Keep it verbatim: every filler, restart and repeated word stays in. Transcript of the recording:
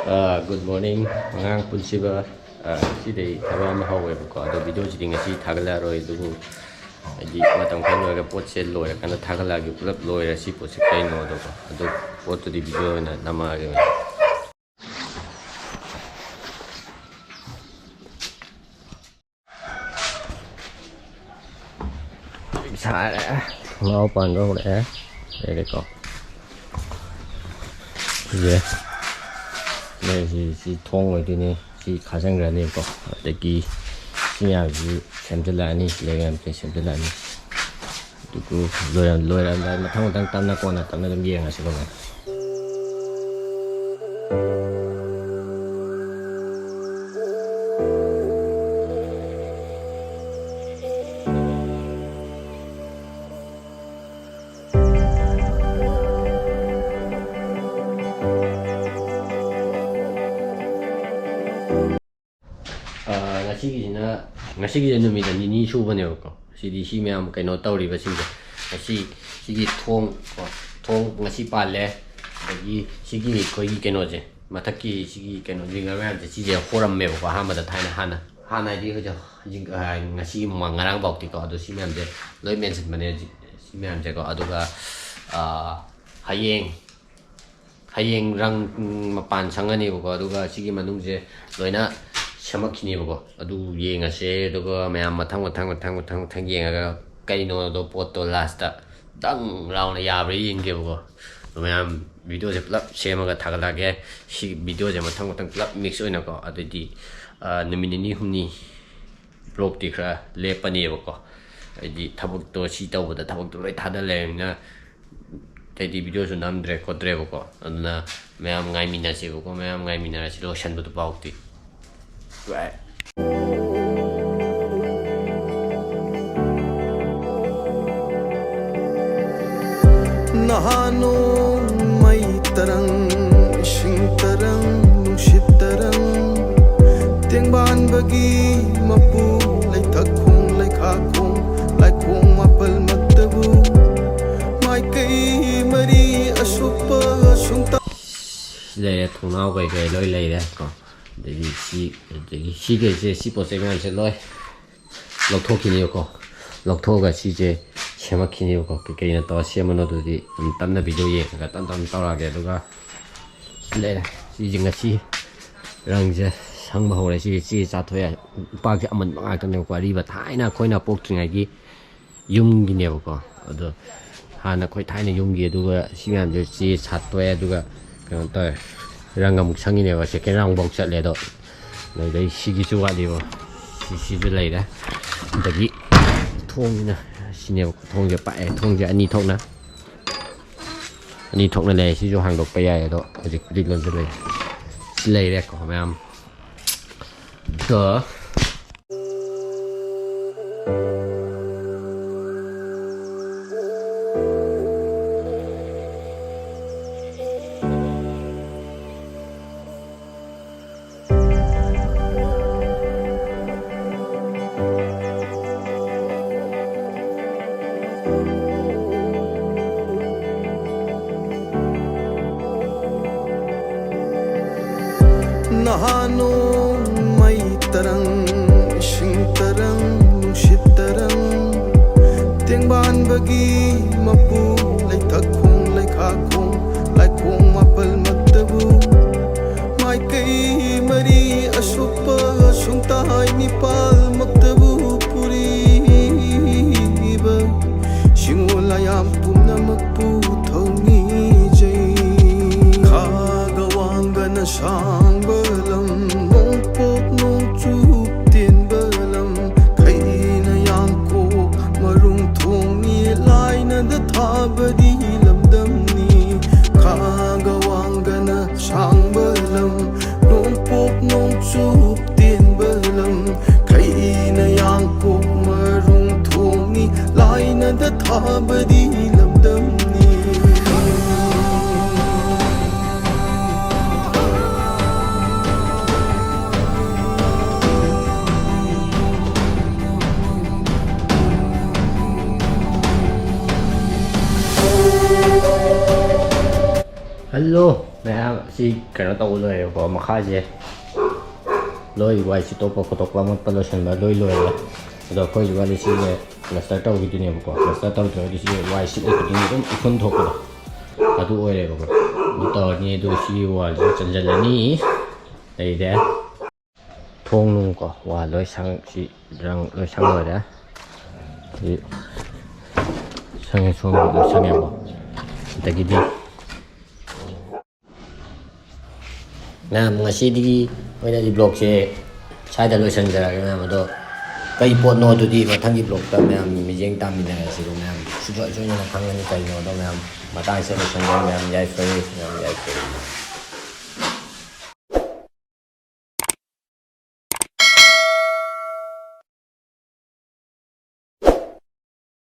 Good morning, ꯑꯉꯥꯡ ꯄꯨꯟꯁꯤꯕ꯫ ꯑ, ꯉꯁꯤꯗꯩ ꯊꯕꯛ ꯑꯃ ꯍꯧꯋꯦꯕꯀꯣ, ꯑꯗꯣ ꯚꯤꯗꯤꯑꯣꯁꯤꯗꯤ ꯉꯁꯤ ꯊꯥꯒꯠꯂꯛꯑꯔꯣꯏ, ꯑꯗꯨꯕꯨ ꯍꯥꯏꯗꯤ ꯃꯇꯝ ꯈꯔ ꯂꯣꯏꯔꯒ ꯄꯣꯠꯁꯦ ꯂꯣꯏꯔꯀꯥꯟꯗ ꯊꯥꯒꯠꯂꯛꯑꯒꯦ, ꯄꯨꯂꯞ ꯂꯣꯏꯔꯦ ꯁꯤ ꯄꯣꯠꯁꯦ ꯀꯩꯅꯣꯗꯣꯀꯣ, ꯑꯗꯨ ꯄꯣꯠꯇꯨꯗꯤ ꯚꯤꯗꯤꯑꯣ ꯑꯣꯏꯅ ꯅꯝꯃꯛꯑꯒꯦ ꯑꯣꯏꯅ꯫ ꯁꯥꯔꯦ꯫ ꯊꯣꯡꯅꯥꯎ ꯄꯥꯟꯕ ꯍꯧꯔꯛꯑꯦ꯫ ꯂꯩꯔꯦꯀꯣ꯫ ꯁꯤꯁꯦ꯫ ꯂꯩ-, ꯁꯤ, ꯁꯤ ꯊꯣꯡ ꯑꯣꯏꯗꯣꯏꯅꯤ꯫ ꯁꯤ ꯈꯥꯖꯤꯟꯈ꯭ꯔꯅꯦꯕꯀꯣ꯫ ꯑꯗꯒꯤ ꯁꯤ ꯃꯌꯥꯝꯁꯤ ꯁꯦꯝꯖꯤꯜꯂꯛꯑꯅꯤ꯫ ꯂꯩ ꯃꯌꯥꯝꯁꯦ ꯁꯦꯝꯖꯤꯜꯂꯛꯑꯅꯤ꯫ ꯑꯗꯨꯕꯨ ꯂꯣꯏꯔꯝ-, ꯂꯣꯏꯔꯝꯗꯥꯏ ꯃꯊꯪ ꯃꯊꯪ ꯇꯞꯅ ꯀꯣꯟꯅ ꯇꯞꯅ ꯑꯗꯨꯝ ꯌꯦꯡꯉꯁꯤꯀꯣ ꯚꯥꯏ꯫ ꯑ, ꯉꯁꯤꯒꯤꯁꯤꯅ, ꯉꯁꯤꯒꯤꯁꯦ ꯅꯨꯃꯤꯠ ꯅꯤꯅꯤ ꯁꯨꯕꯅꯦꯕꯀꯣ꯫ ꯁꯤꯗꯤ ꯁꯤ ꯃꯌꯥꯝ ꯀꯩꯅꯣ ꯇꯧꯔꯤꯕꯁꯤꯡꯁꯦ, ꯉꯁꯤ ꯁꯤꯒꯤ ꯊꯣꯡ ꯀꯣ, ꯊꯣꯡ ꯉꯁꯤ ꯄꯥꯜꯂꯦ꯫ ꯑꯗꯒꯤ ꯁꯤꯒꯤ ꯑꯩꯈꯣꯏꯒꯤ ꯀꯩꯅꯣꯁꯦ, ꯃꯊꯛꯀꯤ ꯁꯤꯒꯤ ꯀꯩꯅꯣ ꯖꯤꯡꯒ ꯃꯌꯥꯝꯁꯦ, ꯁꯤꯁꯦ ꯍꯧꯔꯝꯃꯦꯕꯀꯣ ꯑꯍꯥꯟꯕꯗ, ꯊꯥꯏꯅ ꯍꯥꯟꯅ꯫ ꯍꯥꯟꯅ ꯍꯥꯏꯗꯤ ꯍꯧꯖꯤꯛ, ꯍꯧꯖꯤꯛ, ꯑ, ꯉꯁꯤ ꯃ-, ꯉꯔꯥꯡꯐꯥꯎꯗꯤꯀꯣ꯫ ꯑꯗꯣ ꯁꯤ ꯃꯌꯥꯝꯁꯦ ꯂꯣꯏ ꯃꯦꯟꯁꯤꯟꯕꯅꯦ ꯍꯧꯖꯤꯛ, ꯁꯤ ꯃꯌꯥꯝꯁꯦꯀꯣ꯫ ꯑꯗꯨꯒ, ꯑ, ꯍꯌꯦꯡ ꯍꯌꯦꯡ ꯔꯪ, ꯎꯝ, ꯃꯄꯥꯟ ꯁꯪꯉꯅꯦꯕꯀꯣ, ꯑꯗꯨꯒ ꯁꯤꯒꯤ ꯃꯅꯨꯡꯁꯦ ꯂꯣꯏꯅ ꯁꯦꯝꯃꯛꯈꯤꯅꯦꯕꯀꯣ꯫ ꯑꯗꯨ ꯌꯦꯡꯉꯁꯦ, ꯑꯗꯨꯒ ꯃꯌꯥꯝ ꯃꯊꯪ, ꯃꯊꯪ, ꯃꯊꯪ, ꯃꯊꯪ, ꯃꯊꯪ ꯌꯦꯡꯉꯒ ꯀꯩꯅꯣꯗꯣ ꯄꯣꯠꯇꯣ ꯂꯥꯁꯇ ꯗꯪ ꯂꯥꯎꯅ ꯌꯥꯕ꯭ꯔꯥ ꯌꯦꯡꯒꯦꯕꯀꯣ꯫ ꯑꯗꯨ ꯃꯌꯥꯝ ꯚꯤꯗꯤꯑꯣꯁꯦ ꯄꯨꯂꯞ ꯁꯦꯝꯃꯒ ꯊꯥꯒꯠꯂꯛꯑꯒꯦ꯫ ꯁꯤ ꯚꯤꯗꯤꯑꯣꯁꯦ ꯃꯊꯪ, ꯃꯊꯪ ꯄꯨꯂꯞ ꯃꯤꯛꯁ ꯑꯣꯏꯅꯀꯣ꯫ ꯑꯗꯨꯗꯤ, ꯑ, ꯅꯨꯃꯤꯠ ꯅꯤꯅꯤ ꯍꯨꯝꯅꯤ ꯕ꯭ꯂꯣꯛꯇꯤ ꯈꯔ ꯂꯦꯞꯄꯅꯦꯕꯀꯣ꯫ ꯍꯥꯏꯗꯤ ꯊꯕꯛꯇꯣ ꯁꯤ ꯇꯧꯕꯗ ꯊꯕꯛꯇꯣ ꯂꯣꯏ ꯊꯥꯗ ꯂꯩꯔꯕꯅꯤꯅ, ꯑꯇꯩꯗꯤ ꯚꯤꯗꯤꯑꯣꯁꯨ ꯅꯝꯗ꯭ꯔꯦ ꯈꯣꯠꯇ꯭ꯔꯦꯕꯀꯣ꯫ ꯑꯗꯨꯅ ꯃꯌꯥꯝ ꯉꯥꯏꯃꯤꯟꯅꯁꯦꯕꯀꯣ, ꯃꯌꯥꯝ ꯉꯥꯏꯃꯤꯟꯅꯔꯁꯤ ꯂꯣꯏꯁꯟꯕꯗꯨ ꯐꯥꯎꯗꯤ꯫ Bye꯫ ꯅꯍꯥꯟ ꯅꯣꯡꯃꯩ ꯇꯔꯪ, ꯏꯁꯤꯡ ꯇꯔꯪ, ꯅꯨꯡꯁꯤꯠ ꯇꯔꯪ, ꯇꯦꯡꯕꯥꯟꯕꯒꯤ ꯃꯄꯨ ꯂꯩꯊꯛꯈꯣꯡ ꯂꯩꯈꯥꯈꯣꯡ ꯂꯥꯏꯈꯣꯡ ꯃꯥꯄꯜꯃꯛꯇꯕꯨ ꯃꯥꯏꯀꯩ ꯃꯔꯤ ꯑꯁꯨꯞꯄ ꯁꯨꯡꯇ ꯁꯤ ꯂꯩꯔꯦ, ꯊꯣꯡꯅꯥꯎ ꯀꯩꯀꯩ ꯂꯣꯏ ꯂꯩꯔꯦ ꯀꯣ꯫ ꯑꯗꯒꯤ ꯁꯤ, ꯑꯗꯒꯤ ꯁꯤꯈꯩꯁꯦ, ꯁꯤ ꯄꯣꯠ ꯆꯩ ꯃꯌꯥꯝꯁꯦ ꯂꯣꯏ ꯂꯧꯊꯣꯛꯈꯤꯅꯦꯕꯀꯣ꯫ ꯂꯧꯊꯣꯛꯑꯒ ꯁꯤꯁꯦ ꯁꯦꯝꯃꯛꯈꯤꯅꯦꯕꯀꯣ꯫ ꯀꯩꯀꯩꯅ ꯇꯧꯔ ꯁꯦꯝꯕꯅꯣ ꯑꯗꯨꯗꯤ ꯑꯗꯨꯝ ꯇꯞꯅ ꯚꯤꯗꯤꯑꯣ ꯌꯦꯡꯉꯒ ꯇꯞ ꯇꯞꯅ ꯇꯧꯔꯛꯑꯒꯦ꯫ ꯑꯗꯨꯒ ꯁꯤ ꯂꯩꯔꯦ, ꯁꯤꯁꯦ ꯉꯁꯤ ꯔꯪꯁꯦ ꯁꯪꯕ ꯍꯧꯔꯦ꯫ ꯁꯤꯁꯦ ꯆꯦ ꯆꯥꯊꯣꯛꯑꯦ, ꯎꯄꯥꯛꯁꯦ ꯑꯃꯟꯕ ꯉꯥꯛꯇꯅꯦꯕꯀꯣ꯫ ꯑꯔꯤꯕ ꯊꯥꯏꯅ ꯑꯩꯈꯣꯏꯅ ꯄꯣꯛꯇ꯭ꯔꯤꯉꯩꯒꯤ ꯌꯨꯝꯒꯤꯅꯦꯕꯀꯣ꯫ ꯑꯗꯣ ꯍꯥꯟꯅ ꯑꯩꯈꯣꯏ ꯊꯥꯏꯅ ꯌꯨꯝꯒꯤ, ꯑꯗꯨꯒ ꯁꯤ ꯃꯌꯥꯝꯁꯦ ꯆꯦ ꯁꯥꯠꯇꯣꯛꯑꯦ, ꯑꯗꯨꯒ ꯀꯩꯅꯣ ꯇꯧꯋꯦ, ꯔꯪ ꯑꯃꯨꯛ ꯁꯪꯉꯤꯅꯦꯕ꯫ ꯁꯦꯀꯦꯟ ꯔꯥꯎꯟꯐꯧ ꯆꯠꯂꯦ꯫ ꯑꯗꯣ ꯑꯗꯩ ꯁꯤꯒꯤꯁꯨ ꯋꯥꯠꯂꯤꯕ, ꯁꯤ, ꯁꯤꯁꯨ ꯂꯩꯔꯦ꯫ ꯑꯗꯒꯤ ꯊꯣꯡꯁꯤꯅ ꯁꯤꯅꯦꯕ, ꯊꯣꯡꯁꯦ ꯄꯥꯛꯑꯦ, ꯊꯣꯡꯁꯦ ꯑꯅꯤ ꯊꯣꯛꯅ, ꯑꯅꯤ ꯊꯣꯛꯅ ꯂꯩ꯫ ꯁꯤꯁꯨ ꯍꯥꯡꯗꯣꯛꯄ ꯌꯥꯏ, ꯑꯗꯣ ꯍꯧꯖꯤꯛꯄꯨꯗꯤ ꯂꯣꯟꯁꯤꯜꯂꯛꯑꯦ꯫ ꯁꯤ ꯂꯩꯔꯦꯀꯣ ꯃꯌꯥꯝ꯫ ꯑꯗꯣ ꯅꯍꯥ ꯅꯣꯡꯃꯩ ꯇꯔꯪ, ꯏꯁꯤꯡ ꯇꯔꯪ, ꯅꯨꯡꯁꯤꯠ ꯇꯔꯪ, ꯇꯦꯡꯕꯥꯟꯕꯒꯤ ꯃꯄꯨ, ꯂꯩꯊꯛ ꯈꯣꯡ, ꯂꯩꯈꯥ ꯈꯣꯡ, ꯂꯥꯏꯈꯣꯡ ꯃꯥꯄꯜꯃꯛꯇꯕꯨ, ꯃꯥꯏꯀꯩ ꯃꯔꯤ ꯑꯁꯨꯞꯄ ꯁꯨꯡꯇꯥꯏ ꯅꯤꯄꯥꯜꯃꯛꯇꯕꯨ ꯄꯨꯔꯤꯕ ꯁꯤꯡꯉꯣ ꯂꯥꯌꯥꯝ ꯄꯨꯝꯅꯃꯛꯄꯨ ꯊꯧꯅꯤꯖꯩ꯫ ꯈꯥꯒ ꯋꯥꯡꯒꯅ ꯁꯥꯡꯕ ꯂꯝ, ꯅꯣꯡꯄꯣꯛ ꯅꯣꯡꯆꯨꯞ ꯇꯦꯟꯕ ꯂꯝ, ꯈꯩꯅ ꯌꯥꯡꯀꯣꯛ ꯃꯔꯨꯡ ꯊꯣꯡꯅꯤ, ꯂꯥꯏꯅꯗ ꯊꯥꯕꯗꯤ ꯂꯝꯗꯝꯅꯤ꯫ ꯈꯥꯒ ꯋꯥꯡꯒꯅ ꯁꯥꯡꯕ ꯂꯝ, ꯅꯣꯡꯄꯣꯛ ꯅꯣꯡꯆꯨꯞ ꯇꯦꯟꯕ ꯂꯝ, ꯈꯩꯅ ꯌꯥꯡꯀꯣꯛ ꯃꯔꯨꯡ ꯊꯣꯡꯅꯤ, ꯂꯥꯏꯅꯗ ꯊꯥꯕꯗꯤ ꯂꯝꯗꯝꯅꯤ꯫ ꯍꯜꯂꯣ꯫ ꯃꯌꯥꯝ ꯁꯤ ꯀꯩꯅꯣ ꯇꯧꯕ ꯂꯣꯏꯔꯦꯕꯀꯣ, ꯃꯈꯥꯁꯦ ꯂꯣꯏ ꯋꯥꯏ ꯁꯤꯠꯇꯣꯛꯄ ꯈꯣꯠꯇꯣꯛꯄ ꯑꯃꯣꯠꯄ ꯂꯣꯏꯁꯤꯟꯕ ꯂꯣꯏ ꯂꯣꯏꯔꯦ꯫ ꯑꯗꯣ ꯑꯩꯈꯣꯏꯁꯨ ꯋꯥꯠꯂꯤ ꯁꯤꯁꯦ ꯄ꯭ꯂꯁꯇꯔ ꯇꯧꯈꯤꯗꯣꯏꯅꯦꯕꯀꯣ꯫ ꯄ꯭ꯂꯁꯇꯔ ꯇꯧꯗ꯭ꯔꯒꯗꯤ ꯁꯤ ꯋꯥꯏ ꯁꯤꯠꯂꯤ ꯈꯨꯗꯤꯡꯒꯤ ꯑꯗꯨꯝ ꯎꯐꯨꯟ ꯊꯣꯛꯄꯗꯣ ꯑꯗꯨ ꯑꯣꯏꯔꯦꯕꯀꯣ꯫ ꯑꯗꯨ ꯇꯧꯔꯅꯤ꯫ ꯑꯗꯨꯒ ꯁꯤꯒꯤ ꯋꯥꯜꯁꯤꯗ ꯆꯟꯁꯤꯜꯂꯅꯤ꯫ ꯂꯩꯔꯦ꯫ ꯊꯣꯡ ꯅꯨꯡ ꯀꯣ ꯋꯥꯜ ꯂꯣꯏ ꯁꯪ ꯁꯤ ꯔꯪ ꯂꯣꯏ ꯁꯪ ꯂꯣꯏꯔꯦ꯫ ꯁꯤ ꯁꯪꯉꯦ, ꯁꯣꯝꯒꯤ ꯂꯣꯏ ꯁꯪꯉꯦꯀꯣ꯫ ꯑꯗꯒꯤꯗꯤ ꯃꯌꯥꯝ ꯉꯁꯤꯗꯒꯤ ꯑꯣꯏꯅꯗꯤ ꯕ꯭ꯂꯣꯛꯁꯦ ꯁ꯭ꯋꯥꯏꯗ ꯂꯣꯏꯁꯤꯟꯖꯔꯒꯦ ꯃꯌꯥꯝ꯫ ꯑꯗꯣ ꯀꯩ ꯄꯣꯠꯅꯣ ꯑꯗꯨꯗꯤ ꯃꯊꯪꯒꯤ ꯕ꯭ꯂꯣꯛꯇ ꯃꯌꯥꯝ ꯃꯤꯠꯌꯦꯡ ꯇꯥꯃꯤꯟꯅꯔꯁꯤꯀꯣ ꯃꯌꯥꯝ꯫ ꯁꯨꯡꯁꯣꯏ ꯁꯣꯏꯗꯅ ꯈꯪꯒꯅꯤ ꯀꯩꯅꯣꯗꯣ ꯃꯌꯥꯝ꯫ ꯃꯇꯥꯡꯁꯤꯗ ꯂꯣꯏꯁꯤꯟꯖꯔꯒꯦ ꯃꯌꯥꯝ꯫ ꯌꯥꯏꯐꯔꯦ ꯃꯌꯥꯝ, ꯌꯥꯏꯐꯔꯦ꯫